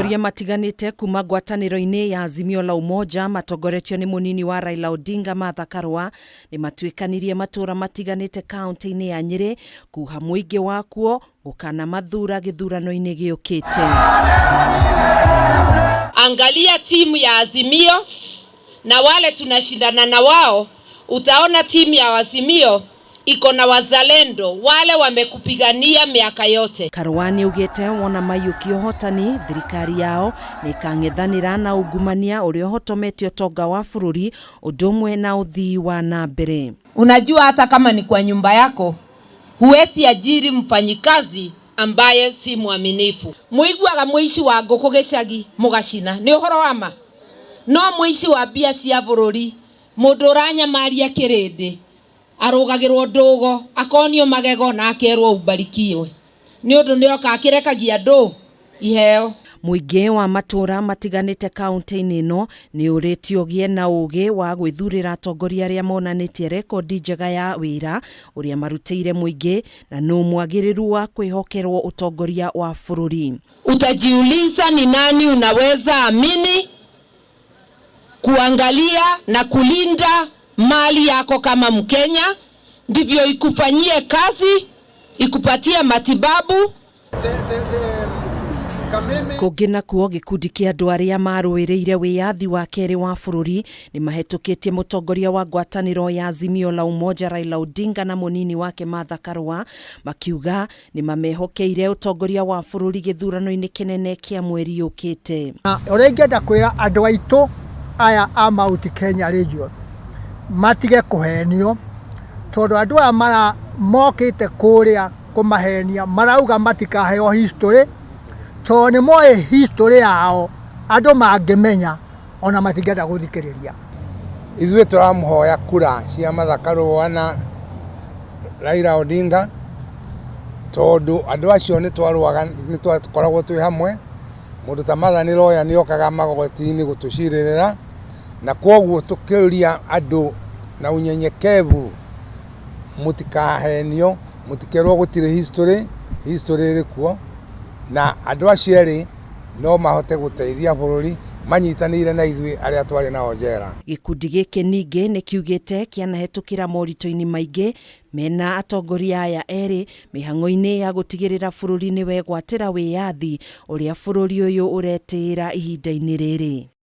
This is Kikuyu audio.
Atongoria matiganĩte kuma ngwatanĩro-inĩ ya Azimio la Umoja matongoretio nĩ mũnini wa Raila Odinga Martha Karua nĩ matuĩkanirie matũra matiganĩte kaunti-inĩ ya Nyĩrĩ kuha mũingĩ wakuo gũkana mathura gĩthurano-inĩ gĩũkĩte. Angalia timu ya Azimio na wale tunashindana na wao, utaona timu ya Azimio iko na wazalendo wale wamekupigania miaka yote. Karua nĩaugĩte wona maiyũkia ũhotani thirikari yao nĩĩkang'ethanĩra na ungumania ũrĩa ũhotometie ũtonga wa bũrũri ũndũ ũmwe na ũthii wa na mbere. Unajua hata kama ni kwa nyumba yako huwezi ajiri mfanyikazi ambaye si mwaminifu. Muiguaga muici wa ngũkũ gĩcagi mũgacina nĩ ũhoro wa ma, no mũici wa mbia cia bũrũri mũndũ ũranyamaria kĩrĩndĩ arũgagĩrwo ndũgo akonio magego na akerwo ubarikiwe nĩ ũndũ nĩoka akĩrekagia andũ iheo. Mũingĩ wa matũra matiganĩte kaunti-inĩ ĩno nĩ ũrĩtio ũgĩe na ũgĩ wa gwĩthurĩra atongoria arĩa monanĩtie rekondi njega ya wĩra ũrĩa marutĩire mũingĩ na nũ mwagĩrĩru wa kwĩhokerwo ũtongoria wa bũrũri. Utajiuliza ni nani unaweza amini kuangalia na kulinda mali yako kama Mkenya, ndivyo ikufanyie kazi, ikupatie matibabu. Kũngĩ nakuo gĩkundi kĩa andũ arĩa marũĩrĩire wĩyathi wa kerĩ wa bũrũri nĩ mahĩtũkĩtie mũtongoria wa ngwatanĩro ya Azimio la Umoja Raila Odinga na mũnini wake Martha Karua makiuga nĩ mamehokeire ũtongoria wa bũrũri gĩthurano-inĩ kĩnene kĩa mweri ũkĩte. Ũrĩa ingĩenda kwĩra andũ aitũ aya a Mount Kenya region matige kũhenio tondũ andũ aya mara mokĩte kũrĩa kũmahenia marauga matikaheo history tondũ nĩ moĩ history yao andũ mangĩmenya ona matingĩenda gũthikĩrĩria. Ithuĩ tũramũhoya kura cia Martha Karua na Raila Odinga tondũ andũ acio nĩ twarũaga nĩ twakoragwo twĩ hamwe. Mũndũ ta Martha nĩ lawyer nĩ okaga magoti-inĩ gũtũcirĩrĩra na kwoguo tũkĩũria andũ na unyenyekevu mũtikahenio mũtikerwo gũtirĩ history, history ĩrĩ kuo na andũ acio erĩ no mahote gũteithia bũrũri manyitanĩire na ithuĩ arĩa twarĩ nao njera. Gĩkundi gĩkĩ ningĩ nĩ kiugĩte kĩanahĩtũkĩra moritũ-inĩ maingĩ mena atongoria aya erĩ mĩhang'o-inĩ ya gũtigĩrĩra bũrũri nĩ wegwatĩra wĩyathi ũrĩa bũrũri ũyũ ũretĩĩra ihinda-inĩ rĩrĩ.